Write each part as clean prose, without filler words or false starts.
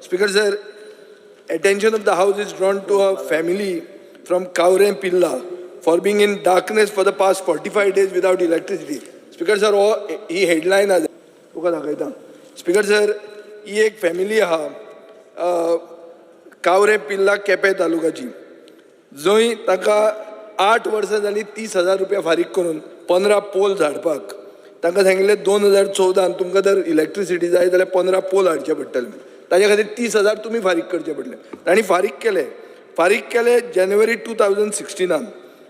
Speaker sir, attention of the house is drawn to a family from Kavrem Pirla for being in darkness for the past 45 days without electricity. Speaker sir, हो ही headline आसा, तुका दाखयता. Speaker sir, ही एक family आहा कावरें पिल्ला, केपें तालुकाची, जंय ताका 8 वर्सां जालीं 30,000 रुपया फारीक करून 15 पोल झाडपाक. तांकां सांगिल्लें, 2014न तुमकां जर इलेक्ट्रिसिटी जाय जाल्यार 15 पोल हाडचे पडटले, ताच्या खातीर 30,000 तुमी फारीक करचे पडले. तांणी फारीक केले. फारीक केले जानेवारी 2016नान.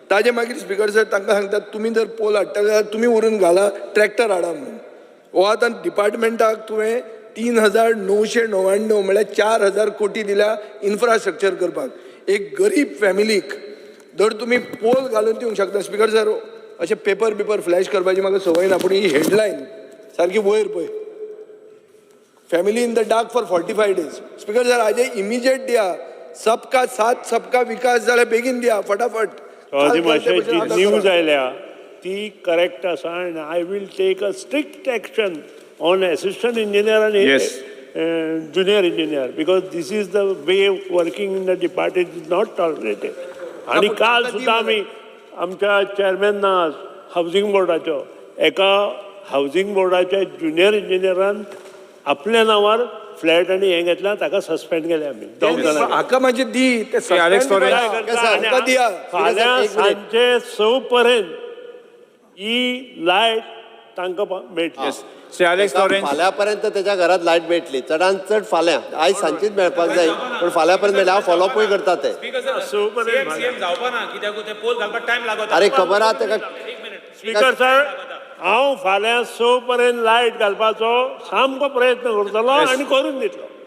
ताजे मागीर, स्पीकर सर, तांकां सांगतात, तुमी जर पोल हाडटले जाल्यार तुमी व्हरून घाला, ट्रॅक्टर हाडा म्हणून. हो आतां डिपार्टमेंटाक तुवें 3999, म्हळ्यार 4000 कोटी दिल्या इन्फ्रास्ट्रक्चर करपाक. एक गरीब फॅमिलीक जर तुमी पोल घालून दिवंक शकता. स्पीकर सर, अशें पेपर बिपर फ्लॅश करपाची म्हाका संवय ना, पूण ही हेडलायन सारकी वयर पळय, "Family in the dark for 45 days." Speaker sir, हाजे इमिजिएट दिया. सबका साथ, सबका विकास जाल्यार बेगीन दिया फटाफट. चौधरी काल मातशें, भशेन जी आतां न्यूज करा. आयल्या ती करेक्ट आसा आनी I will take a strict action on assistant engineer आनी junior engineer, because this is the way working in the department is not tolerated. आनी पूण काल तांकां दी सुद्दां आमी आमच्या चेअरमॅना हावजींग बोर्डाचो, एका हावजींग बोर्डाच्या ज्युनियर इंजिनियरान आपल्या नांवार फ्लॅट आनी हें घेतला, ताका सस्पेंड केले आमी दोग जाणांक. हाका मातशें दी ते. Alex Lawrence. हाका दिया. फाल्यां एक मिनिट. सांजे 6 पर्यंत ही लायट तांकां मेळटली. Shri Alex Lawrence. फाल्यां पर्यंत त्याच्या घरात लायट मेळटली, चडान चड फाल्यां. आयज सांजचीच मेळपाक जाय, पूण फाल्यां पर्यंत मेळटली. हांव फॉलोअपूय करता ते. स पर्यंत. सीएम, सीएम जावपा ना कित्याक ते पोल घालपाक टायम लागता. अरे, खबर आहा ताका. एक मिनिट. स्पीकर सर, हांव फाल्यां 6 पर्यंत लायट घालपाचो सामको प्रयत्न करतलो आनी करून दितलो.